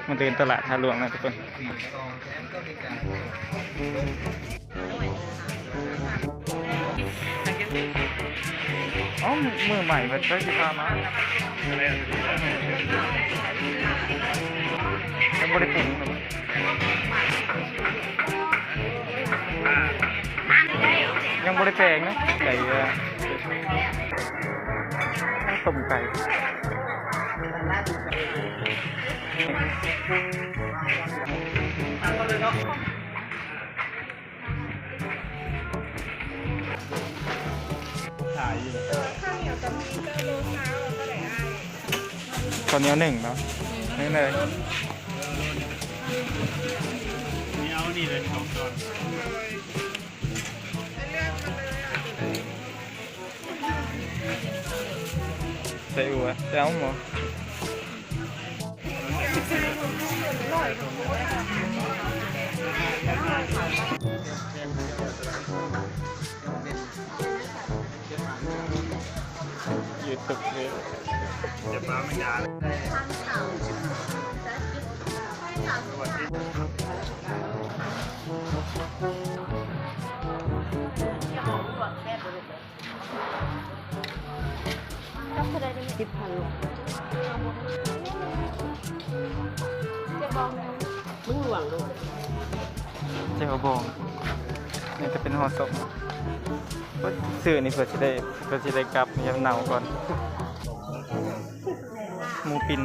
ມາເດີນຕະຫຼາດທ່າຫຼວງນະທຸກຄົນ. ເອົ້າ ມື້ໃໝ່ເພິ່ນໄປຊິພາມາ ຍັງບໍ່ໄດ້ປຸງເນາະ ຍັງບໍ່ໄດ້ແປງເນາະ ໄກ່ ເອີ ຕົ້ມໄກ່. ຂາຍຢູ່ ເອີ ເຂົ້າໜຽວກໍມີ ເຈົ້າໂລຊາວເທົ່າໃດອ້າຍ? ເຂົ້າໜຽວໜຶ່ງເນາະ ອືມ ນີ້ເລີຍ ນີ້ເອົານີ້ເລີຍ ສອງຕອນ ໂດຍ ໃຫ້ເລືອກມາເລີຍ ເອົາຕົວໃດ? ໃສ່ອົ່ວ ໃສ່ເອົາໝໍ ຢູທູບເພຈ ສິບພັນ ມັນຫຼວງລູກ ແຈ່ວບອງ ນີ້ກໍເປັນຫໍ່ສົມ ຊື້ນີ້ເພື່ອຊິໄດ້ ເພື່ອຊິໄດ້ກັບ ນີ້ເນົ່າກ່ອນ ໝູປິ່ນ.